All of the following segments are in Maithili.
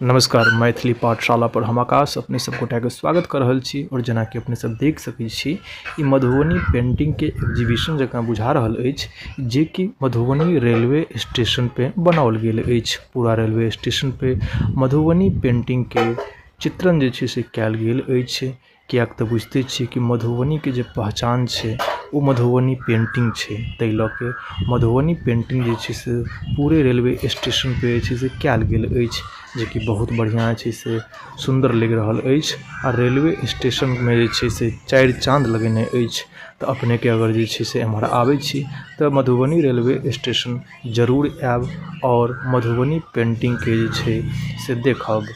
नमस्कार, मैथिली पाठशाला पर हम आकाश अपने सब गोटा के स्वागत कर रहल छी। और जना कि अपने सब देख सके छी, इ मधुबनी पेंटिंग के एग्जीबिशन जका बुझा रहल अछि, जे कि मधुबनी रेलवे स्टेशन पे बनावल गेल अछि। पूरा रेलवे स्टेशन पे मधुबनी पेंटिंग के चित्रण जे छै से कायल गेल अछि। किएक ते बुझते छिये कि मधुबनी के जे पहचान छै उ मधुबनी पेंटिंग छै, ते ल के मधुबनी पेंटिंग जे छै से पूरे रेलवे स्टेशन पे जे छै से कायल गेल अछि, जे कि बहुत बढ़िया छै से सुंदर लग रहल अछि आ रेलवे स्टेशन में जे छै से चार चांद लगेने अछि। ते अपने के अगर जे छै से एमहर आवे छी ते मधुबनी रेलवे स्टेशन जरूर आएब और मधुबनी पेंटिंग के जे छै से देखब।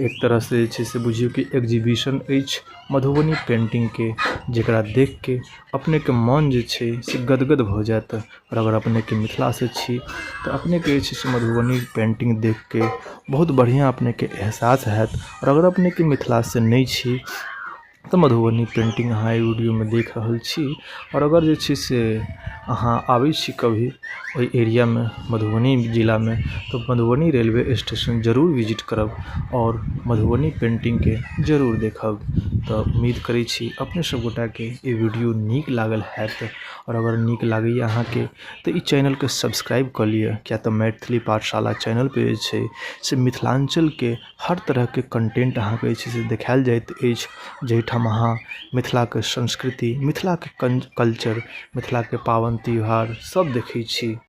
एक तरह से जे छै से बुझियो की एग्जीबिशन अछि मधुबनी पेंटिंग के, जेकरा देख के अपने के मन जे छै से गदगद भ जायत। और अगर अपने के मिथिला से छी ते अपने के जे छै से मधुबनी पेंटिंग देख के बहुत बढ़िया अपने के एहसास हात। और अगर अपने के मिथिला से ने छी ते मधुबनी पेंटिंग आहां इ वीडियो में देख रहल छी। और अगर जे छै से आहां आवे छी कभी ओय एरिया में मधुबनी जिला में ते मधुबनी रेलवे स्टेशन जरूर विजिट करब और मधुबनी पेंटिंग के जरूर देखब। ते उम्मीद करे छी अपने सब गोटा के इ वीडियो निक लागल हात। और अगर निक लागे ये आहां के ते इ चैनल के सब्सक्राइब क लिया, किया ते मैथिली पाठशाला चैनल पे जे छै से मिथिलांचल के हर तरह के कंटेंट आहां के जे छै से देखायल जाइत अछि, जेठाम आहां मिथिला के संस्कृति, मिथिला के कल्चर, मिथिला के पावन त्योहार सब देखे छी।